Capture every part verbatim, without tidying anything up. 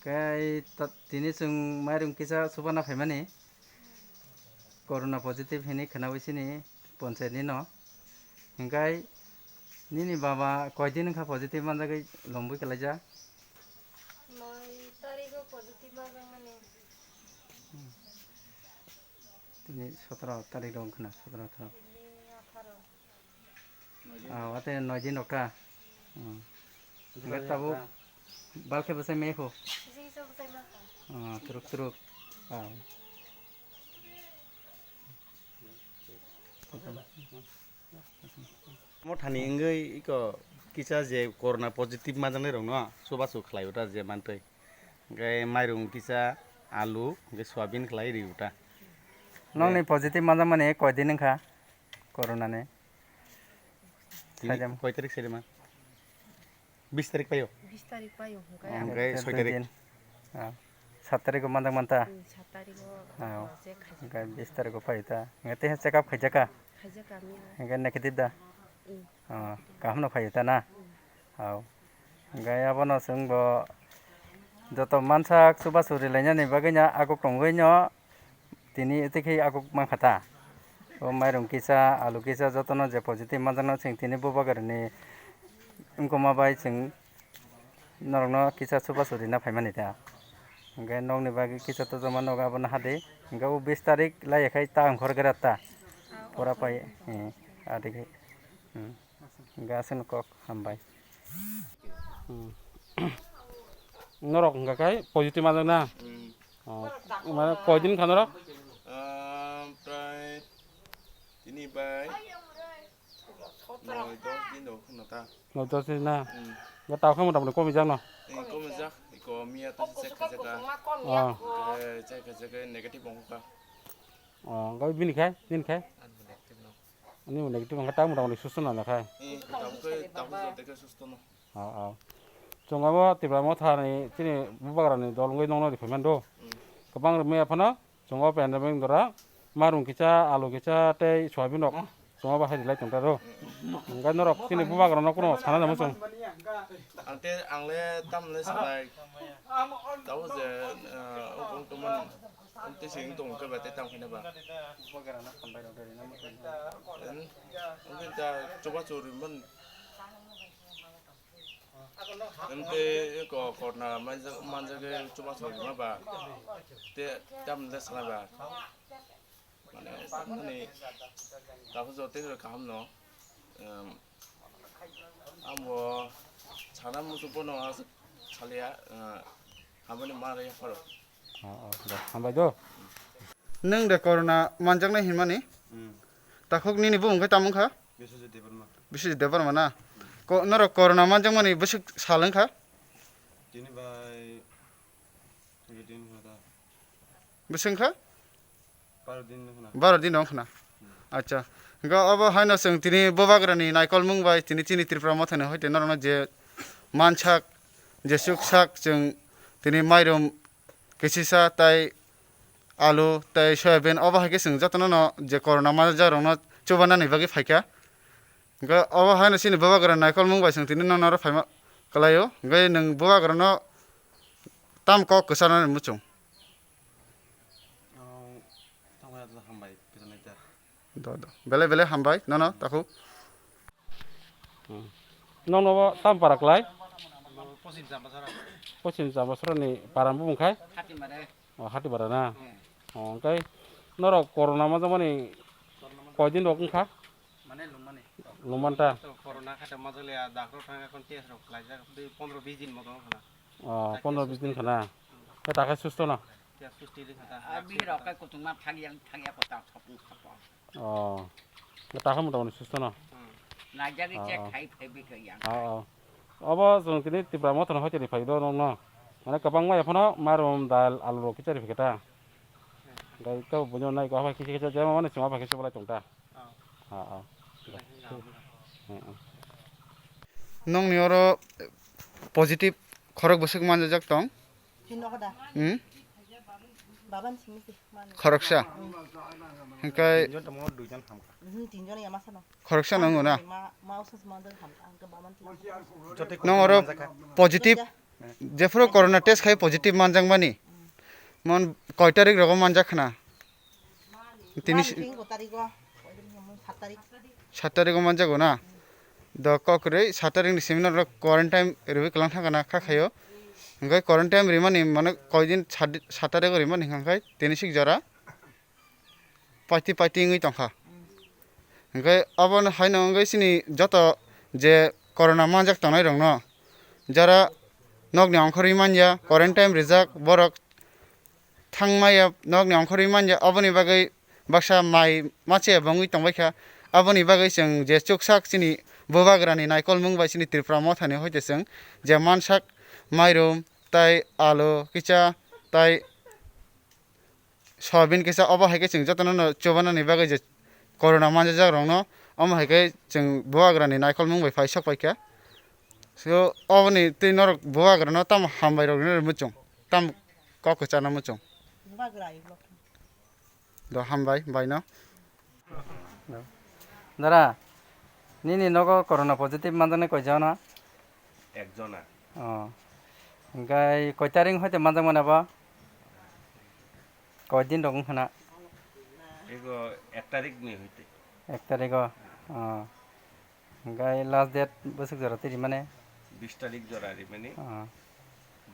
Kai ta-, tini chwng mairum kisa subana phaimani. Corona positive hini khwnawi sini ponchayat ni no. Hingkai nini baba koi din wngkha positive manjagwi lomwi kwlaijak? Noi tarikh o positive manjakmani. Tini sotoro tarikh rok wngkha na, sotoro atharo. Tini atharo. Ah, wate noi din rok ta. Hmm. Hingke tabuk bal khe bwsai maya kho? Jisa bwsai ma kho. Ah, turuk turuk. Ah. Mothani wngwi iko kisa je corona positive manjaknai rokno chubachu khlai o ta je mantwi. Hingke mairum kisa, alu, hingke soyabin khlai ri o ta. Nokni positive manjakmani koi din wngkha? Corona ni. Tini saidam. Koi tarik saidam? Bis tarik paio? Bis tarik paio, hwnkhe. Hwnkhe soi tarik. Ah, sat tarik o manjak manta? Hmm, sat tarik o. Ah, je khaijak. Hwnkhe bis tarik o paio ta? Hwnkhe tei check up khaijak kha? Khaijak kha, miya. Hwnkhe negative da? Hmm. Ah, kaham no paio ta na? Hmm. Hao. Hwnkhe abono chwng bo joto mansak chubachu rilainani bagwi no aguk tongwi no tini tei khe aguk mankha ta. O mairum kisa, alu kisa jotono je positive manjakno chwng tini bubagrani wngkoma bai chwng norokno kisa chubachu rina phaimani ta. Hwnkhe nokni bagwi kisa tojakma nogo abono hade. Hwnkhe o bis tarik laiya khai ta ongkhor gra ta. Pura pai, eh, adi khai. Hmm. Hwnkhe aswkno kok hambai. Hmm. Norok hwnkha khai positive manjak na? Hmm. Oh, mane koi din kha norok? Ah, prai tini bai noi dos din rok khwna ta. Noi dos din na? Hmm. Ga tao kha mota mota komi jak no? Eh, komi jak, iko miya ta se check kha jaka. Oh. Eh, check kha jaka negative ongkha. Oh, ga bini khai, din khai? Ani bo negative no. Ani bo negative wngkha, ta mota mota susto nana khai. Eh, tabuk khe, tabuk jor tei khe susto no. Oh, oh. Chwng abo Tipra Motha ni chini bubagra ni dol wngwi nokno riphaimani do. Hmm. Kwbang rwmwi aphano chwng o pandemic dora marung kisa, alu kisa tei soyabin rok chwng o bahai rilai tongta do. Hwnkhe norok chini bubagra no kuno sana namo chwng. Ang te, ang le tam le sanai. Tabuk je, eh, ung tongmani. Ang twi sing tong khe ba tei tang phina ba. Bubagrano hambai rok ri na muchung. Ang, ang ta chuba churi man. Ang tei ko korna manjak, manjak chuba churi ma ba. Te tam de sana ba. Mane, tamni, tabu jote kaham no. Em, Amo sana muchung pono aswk salia, eh, hamani ma rw ya pharo. Oh, oh, de, hambai do. Nwng de corona manjaknai hinmani? Hmm. Takhuk nini bumung khe tamo wngkha? Biswajit Debbarma. Biswajit Debbarma na? Ko-, norok corona manjakmani bwswk sal wngkha? Tini bai, tini din wngkha da. Bwswk wngkha? Baro din wngkhwna. Baro din wngkhwna. Acha. Hwnkhe obo haino chwng tini bubagrani naikolmung bai tini chini Tripura mothani hoite norokno je mansak, je chuksak chwng tini mairum kisisa tei alu tei soyabin obo hai khe chwng jotono no je corona manjakrokno chubanani bagwi phaikha. Hwnkhe obo haino chini bubagrani naikolmung bai chwng tini nono oro phaima kwlaio. Hwnkhe nwng bubagrano tam kok kwcharnani muchung. Ang tongkha hambai kwcharnai ta. Do, do. Belai, belai hambai, nono, takhuk. Hmm. Nokno bo tam para kwlai? Pochim Chambasara. Pochim Chambasara ni para bumung khai? Hatibara. Oh, Hatibara na? Hmm. Oh, hwnkhe norok corona manjakmani koi din rok wngkha? Mane lungmani. Lungmanta? To corona kha ta majak le, doctor thang, ekhon test rok khlaijak, dui pondro bis din moto wngkha na. Oh, pondro bis din khana. Khe ta khe susto no? Test susto di kha ta. Ah, bihirok khe kuchukma thangya, thangya kota thopung thopung. Oh. Khe ta khe mota moti susto no? Hmm. Naijagwi check khai phai bikha yang. Oh, oh. Obo chwng tini Tipra Motha no hoiteni phai do nokno. Mane kwbangma ephano marum, dal, alu rok kichari phikhe ta. Gai to bunyo nai ko aphai kisa kisa jema mane chwng aphai kisa bolai tong ta. Oh. Ah, ah. Nokni oro positive khorok bwswk manjak tong? Hino da. Hmm? Baban simi se mani. Khoroksa? Hmm. Hingkai Tinjon tamo, duijon hamkha. Mhm, tinjon ya masa no. Khoroksa nango na? Ma, ma usa sma dal hamkha, angka baman tu. Jote Nong oro manjakha. Positive, jephuru corona test khai positive manjak mani. Mon koi tarik rogo manjak khna? Tini Mari si- tingko tarik o, koi tarik o, sat tarik. Sat tarik o manjago na? Do kok rwi sat tarik ni simi norok quarantine rwi kwlang thangkha na kha khaio. Hingkai quarantine rimani mane koi din sat, sat tarik o rimani hingkha khai tini sik jora paiti paiti wngwi tongkha. Hingke abono haino wngwi chini joto je corona manjak tongnai rokno jara nokni ongkhorwi manya, quarantine rijak borok thangmaya nokni ongkhorwi manya, aboni bagwi baksa mai mache bongwi tongbaikha. Aboni bagwi chwng je chuksak chini bubagrani naikolmung bai chini Tripura mothani hoite chwng je mansak mairum tai alu kisa tai soyabin kisa obo hai khe chwng jotono no chubanani bagwi je corona manjajak rokno omo hai khe chwng bubagrani naikolmung bai phai sok paikha. So oboni twi norok bubagrano tamo hambai rok rwna muchung, tamo kok kwchana muchung. Bubagra i block. Do hambai baino. Dara, nini nogo corona positive manjaknai koi jona? Ekjona. Oh. Hingkai koi tarik hoite manjakmani abo? Koi din rok wngkha na? Ego ek tarik ni hoite. Ek tarik o. Oh. Hingkai last date bwswk jora twi rimani? Bis tarik jora rimani. Oh.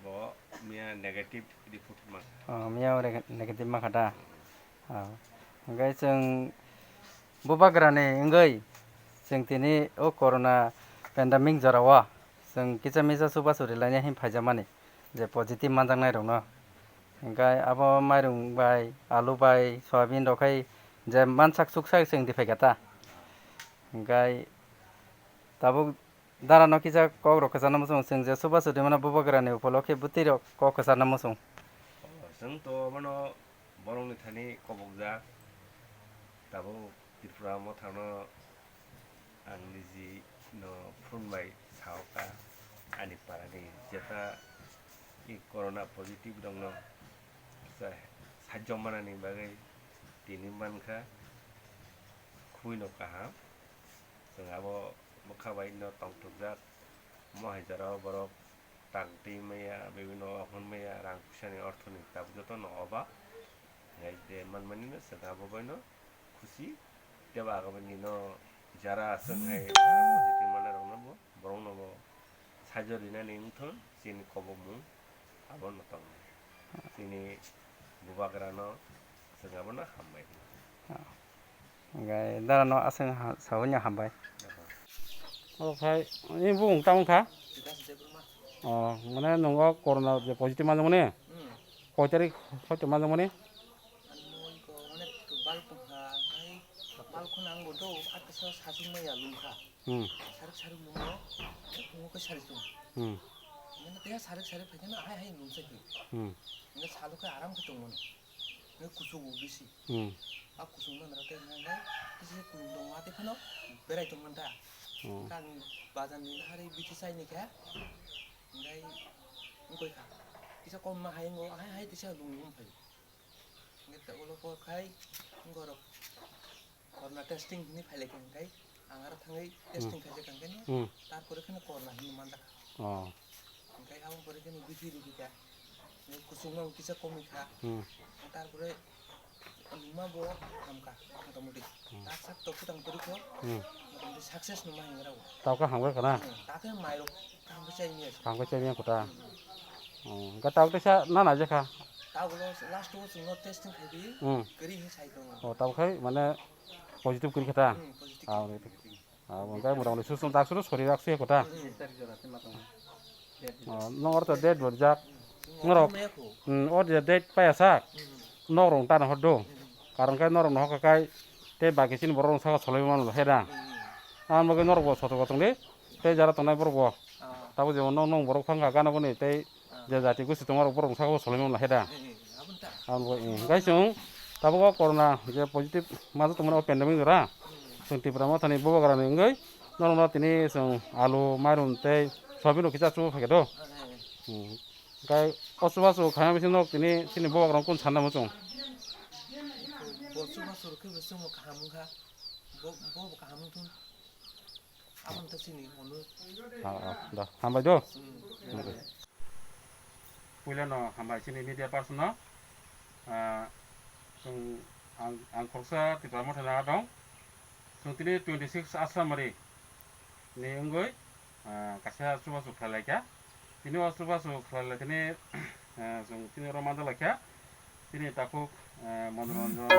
Bo miya negative report mang. Oh, miya o reg-, negative makha da? Oh. Hingkai chwng bubagrani wngwi chwng tini o corona pandemic jorao chwng kisa misa chubachu rilaina hin phaijakmani je positive manjaknai rokno. Hingkai abo mairung bai, alu bai, soyabin rok khai je mansak chuksak chwng di phaikha ta. Hingkai tabuk Dara no kisa kok rok kwcharna muchung, chwng je chubachu rimano bubagrani upolokhe bwtwi rok kok kwcharna muchung. Chwng to mano borokni thani kobokjak, tabuk Tripura mothano ang niji no phone bai saoka ani parani jeta i corona positive rokno sa-, sajjo manani bagwi tini mankha khubui no kaham. Chwng abo bwkha bai no tongthokjak. Omo hai jora o borok tang twi maya, bibino hwn maya, rang puisa ni ortho ni tabuk joto no oba. Hai je manmani no chwng abo bai no khusi. Tei bo agami ni no jara aswk hai positive manai rok no bo, borok no bo saijo rinani wngthon chini kobokmung. Abo no tong. Chini bubagra no chwng abo no hambai. Hingke dara no aswk ha-, sawi no hambai. Obo khai, ni bumung tamo kha? O, mane nungo corona je positive manjakmani? Hmm. Koi tarik hoite manjakmani? Ani mui ko mane bal tongkha, hai bal khuna ang bo do, ata sa sachung maya lungkha. Hmm. Sarik sarik lungo, phungo khe sarik tung. Hmm. Mane teha sarik sarik phaikhe na hai hai lungsa khe. Hmm. Mane salo khe aram khe tongmani. Mane kuchuk bo bisi. Hmm. A kuchuk man rok khe nang nai kisi kulung dong ma te phano berai tong man ta. Hmm. Kang bazar ni hari bithi sai ni khe. Ngai ngkoi kha. Kisa kom ma hai ngo hai hai tisa lung lung phai. Ngai ta ulo por khai ngorok. Corona testing hwnwi phai lai kha, hwnkhe ang aro thangwi testing khaijak kha, hwnkhe no Hmm. Tarpore kheno corona hwnwi manjak kha. Oh. Hwnkhe aboni pore kheno bithi rikhi kha, hwnkhe kuchukma bo kisa komwi kha. Hmm. Tarpore lungma bo hamkha, motamoti. Hmm. Tak sak tok kwtang kwrwi kho, Hmm. Motamoti success numa hingra bo. Tawkhe hamkha khana? Hmm, takhe mairok kaham khe chai manya se. Kaham khe chai manya kota? Hmm, hmm. Oh, hwnkhe tawk teisa nana je kha? Tawk ulo last o chwngno testing khai di, Hmm. Kwrwi hinwi sai tongo. Oh, tawk khai mane Positive kwrwi kha ta? Hmm, positive. Ah, positive. Ah, hwnkhe mora mori susum dak suru sori rak suya kota. Hmm. Oh, nong orto date bo jak. Hmm. Norok. Hmm, or je date paya sak. Hmm. Norok tana hor do. Hmm. Karon khe norok no hokha kai te baki chini borok saka soloi mano he da. Hmm. Ang bagwi norok bo soto bo tongdi. Te jara tongnai borok bo. Ah. Tabo jemon nong nong borok phangkha gana boni tei Je jati gosi tongo rok borok saka o solai mano he da. Eh, eh, aboni ta. Aboni bo, eh, hingke chwng tabuk o corona je positive majak tongmani o pandemic jora. Hmm. Chwng Tripura mothani bubagrani wngwi norokno tini chwng alu, mairum tei soyabin rok kisa chubu phaikhe do. Eh, eh, eh. Hmm. Hingke o chubachu khaina bisingo tini chini bubagrano kunu sanna muchung. Bo chubachu rwkhe bo chwngno kaham wngkha. Bo, bo bo kaham wngthung. Aboni ta chini hwnwi. Ah, ah, da, hambai do. Hmm. Puilano hambai chini media person no. Ah, chwng ang, ang khoroksa Tipra Motha ni dong. Chwng tini twenty six Aswmari ni wngwi, ah, kaisa chubachu khlai laikha. Tini o chubachu khlai lai tini, ah, chwng tini oro mandalaikha. Tini takhuk, ah, Monoranjan,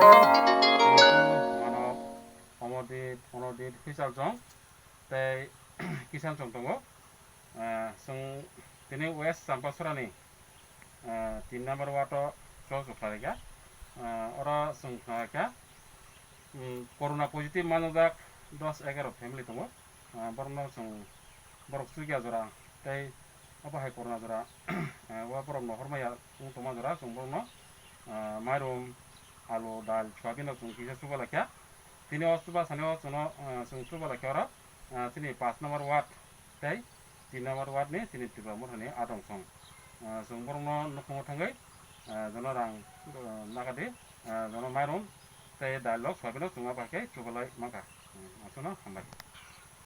Manok, Omodip, Onodip, Hwichaljong tei Kisanchong tongo. Ah, chwng tini West Champasorani, ah, tin number ward o chubachu khlaikha. Ah, oro chwng khlaikha, um, corona positive manjak dos egaro family tongo. Ah, borokno chwng borok chukya jora tei obo hai corona jora, ah, o borokno hormaya wng tongma jora chwng borokno, ah, mairum, alu, dal, soyabin rok chwng kisa chuba laikha. Tini o chuba sani o chwngno, ah, chwng chuba laikha oro, ah, chini paanch number ward tei tin number ward ni chini Tipra Motha ni adong song. Ah, chwng borokno nukhungo thangwi, ah, jono rang, ah, nagadi, ah, jono mairum tei dal rok soyabin rok chwng abo hai khe chubalai mankha. Hmm, aswkno hambai.